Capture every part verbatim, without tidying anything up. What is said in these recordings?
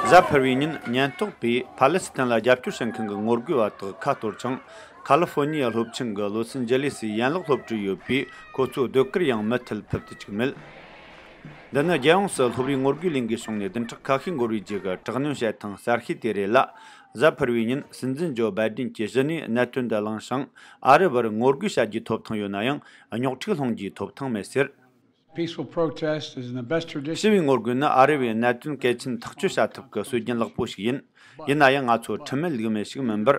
གཟའ་ཕུར་བུའི་ཉིན་ཉེན་རྟོག་པས་ཕ་ལེ་སི་ཐན་ལ་རྒྱབ་སྐྱོར་བྱེད་མཁན་གྱི་ངོ་རྒོལ་བ་དག་ཁ་གཏོར་ཅིང་། ཁ་ལི་ཧྥོ་ནི་ཡ་སློབ་ཆེན་གྱི་ལོ་སན་ཇེ་ལི་སི་ཡན་ལག་སློབ་གྲྭར་ཡོད་པའི་ཁོ་ཚོའི་ཟློས་གར་ཡང་མུ་མཐུད་ཕུད་དུ་བཅུག་མེད། འདི་ནི་རྒྱལ་ཡོངས་སུ་སློབ་རའི་ངོ་རྒོལ་ལས་འགུལ་བྱུང་ནས་བདུན་ཕྲག་ཁ་ཤས་འགོར་བའི་རྗེས་ཀྱི་དྲག་གནོན་བྱེད་སྟངས་གསར་ཤོས་དེ་རེད་ལ། གཟའ་ཕུར་བུའི་ཉིན་སྲིད་འཛིན་ཇོ་བྷའི་ཌེན་གྱིས་གཞི་ནས་གནད་དོན་འདི་གླེང་ཞིང་། ཨ་རི་བར་ངོ་རྒོལ་བྱ་རྒྱུའི་ཐོབ་ཐང་ཡོད་ན་ཡང་། རྙོག་དྲ་སློང་རྒྱུའི་ཐོབ་ཐང་མེད་ཟེར། Peaceful protest is in the best tradition. ཞི་བའི་ངོ་རྒོལ་ནི་ཨ་རི་བའི་གནད་དོན་གལ་ཆེན་ཐག་གཅོད་བྱ་ཐབས་ཀྱི་སྲོལ་རྒྱུན་ལེགས་པོ་ཞིག་ཡིན། ཡིན་ན་ཡང་ང་ཚོ་ཁྲིམས་མེད་ལུགས་མེད་ཞིག་མིན་པར།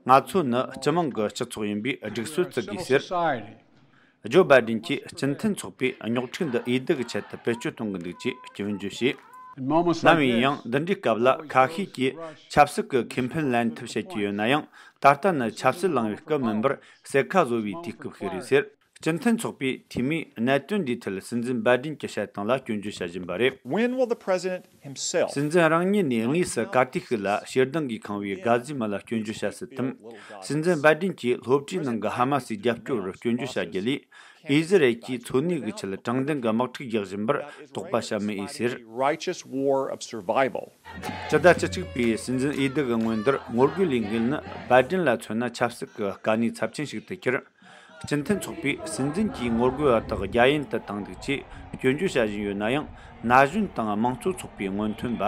ང་ཚོ་ནི་སྤྱི་དམངས་ཀྱི་སྤྱི་ཚོགས་ཡིན་པས་སྒྲིག་སྲོལ་བརྩི་དགོས་ཟེར། ཇོ་བྷའི་ཌེན་གྱིས་སྤྱི་མཐུན་ཚོགས་པས་རྙོག་དྲ་འདི་འོས་བསྡུ་གི་ཆེད་དུ་བེད་སྤྱོད་གཏོང་གི་འདུག་ཅེས་སྐྱོན་བརྗོད་བྱས། In moments like ནམ་ཡིན་ཡང་འདི་འདྲའི་སྐབས་ལ་ཁ་ཤས་ཀྱིས་ཆབ་སྲིད་ཀྱི་ཁེ་ཕན་ལེན་ཐབས་བྱེད་ཀྱི་ཡོད་ན་ཡང་། ད་ལྟ་ནི་ཆབ་སྲིད་གླེང་བའི་སྐབས་མིན་པར་སེར་ཁ་བཟོ་བའི་དུས་སྐབས་ཤིག་རེད་ཟེར། སྤྱི་མཐུན་ཚོགས་པའི་འཐུས་མིས་གནད་དོན་འདིའི་ཐད་སྲིད་འཛིན་བྷའི་ཌེན་གྱི་བཤད་སྟངས་ལ་སྐྱོན་བརྗོད་བྱ་བཞིན་པ་རེད། When will the president himself སྲིད་འཛིན་རང་ཉིད་ནས་དངོས་སུ་ག་དུས་ཤིག་ལ་ཞེ་སྡང་གིས་ཁེངས་པའི་གྷ་ཟའི་མི་ལ་སྐྱོན་བརྗོད་བྱ་སྲིད་དམ། སྲིད་འཛིན་བྷའི་ཌེན་གྱིས་སློབ་གྲྭའི་ནང་གི་ཧ་མ་སིའི་རྒྱབ་སྐྱོར་བར་སྐྱོན་བརྗོད་བྱ་རྒྱུ་ལས། ཨི་ཟི་རལ་གྱིས་འཚོ་གནས་ཀྱི་ཆེད་དྲང་བདེན་གྱི་དམག་འཁྲུག་རྒྱག་བཞིན་པར་དོགས་པ་བྱ་མི་འོས་ཟེར། Righteous war of survival. སྤྱི་ཟླ་བཅུ་གཅིག་པའི་སྲིད་འཛིན་འོས་བསྡུ་གི་སྔོན་དུར་ངོ་རྒོལ་ལས་འགུལ་ནི་བྷའི་ཌེན་ལ་མཚོན་ན་ཆབ་སྲིད་ཀྱི་དཀའ་གནད་ཚབས་ཆེན་ཞིག་ཏུ་གྱུར། སྤྱི་མཐུན་ཚོགས་པས་སྲིད་འཛིན་གྱིས་ངོ་རྒོལ་བ་དག་རྒྱ་ཡན་དུ་བཏང་འདུག་ཅེས་སྐྱོན་བརྗོད་བྱ་བཞིན་ཡོད་ན་ཡང་། ན་གཞོན་དང་དམངས་གཙོ་ཚོགས་པའི་སྔོན་ཐོན་པ།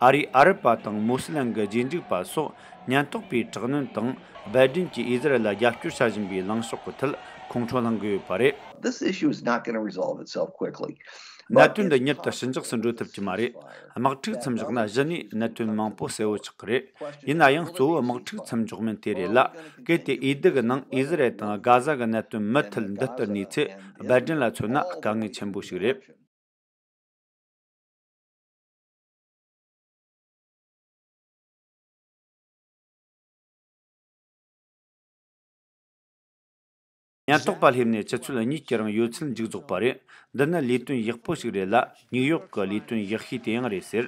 ཨ་རིའི་ཨ་རབ་པ་དང་མུ་སི་ལིམ་གྱི་རྗེས་འཇུག་པ་སོགས་ཉེན་རྟོག་པའི་དྲག་གནོན་དང་། བྷའི་ཌེན་གྱིས་ཨི་ཟི་རལ་ལ་རྒྱབ་སྐྱོར་བྱ་བཞིན་པའི་ལངས་ཕྱོགས་ཀྱི་ཐད་ཁོང་ཁྲོ་སློང་གི་ཡོད་པ་རེད། This issue is not going to resolve itself quickly. གནད་དོན་འདི་མྱུར་དུ་ཞི་འཇགས་སུ་འགྲོ་ཐུབ་ཀྱི་མ་རེད། དམག་འཁྲུག་མཚམས་བཞག་ན་གཞི་ནས་གནད་དོན་མང་པོ་གསལ་བོ་ཆགས་ཀྱི་རེད། ཡིན་ན་ཡང་གཙོ་བོ་དམག་འཁྲུག་མཚམས་འཇོག་མིན་དེ་རེད་ལ། གལ་ཏེ་འོས་བསྡུ་གི་ནང་ཨི་ཟི་རལ་དང་གྷ་ཟ་གི་གནད་དོན་མུ་མཐུད་འདི་ལྟར་གནས་ཚེ། བྷའི་ཌེན་ལ་མཚོན་ན་དཀའ་ངལ་ཆེན་པོ་ཞིག་རེད། ཉེན་རྟོག་པ་སླེབས་ནས་ཆུ་ཚོད་གཉིས་ཀྱི་རིང་ཡོད་ཚད་མཇུག་རྫོགས་པ་རེད། འདི་ནི་ལས་དོན་ཡག་པོ་ཞིག་རེད་ལ། ཉིའུ་ཡོག་གི་ལས་དོན་ཡག་ཤོས་དེ་ཡང་རེད་ཟེར།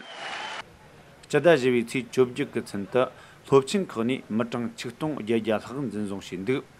སྤྱི་ཟླ་བཞི་པའི་ཚེས་བཅོ་བརྒྱད་ཀྱི་ཚུན་དུ་སློབ་ཆེན་ཁག་ནས་མི་གྲངས་ཆིག་སྟོང་བརྒྱད་བརྒྱ་ལྷག་འཛིན་བཟུང་བྱས་འདུག།